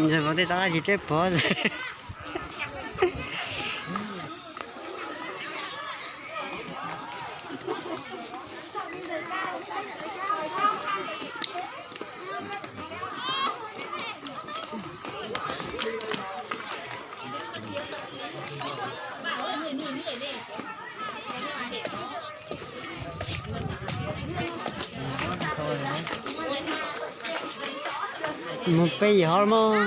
Ntxawm Vauv tej txoj dab tsis teb puav. Mus peb yim hov mog.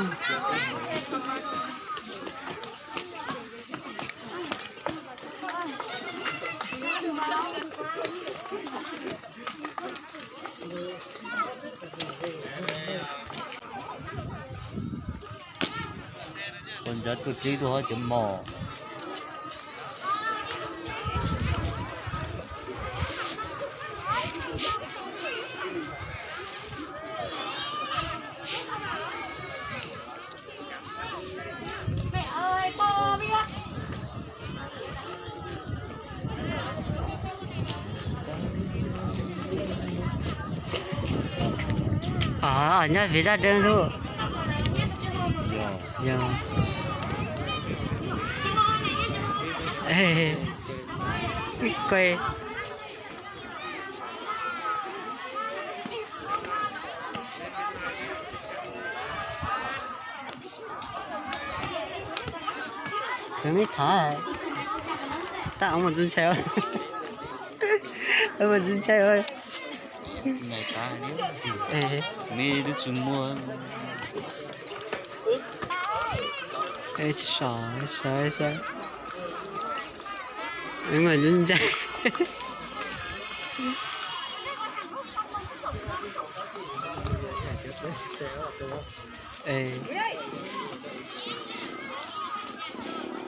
Ua ntsav tuaj tib tug hov tsev mos. Nyob vim zaj deev lub. Yog. Kuj Tus me thav, tab mus ntxhi ntshai, mus ntxhi ntshai. Tsis muaj, so, so, so, mus ntxhi ntshai.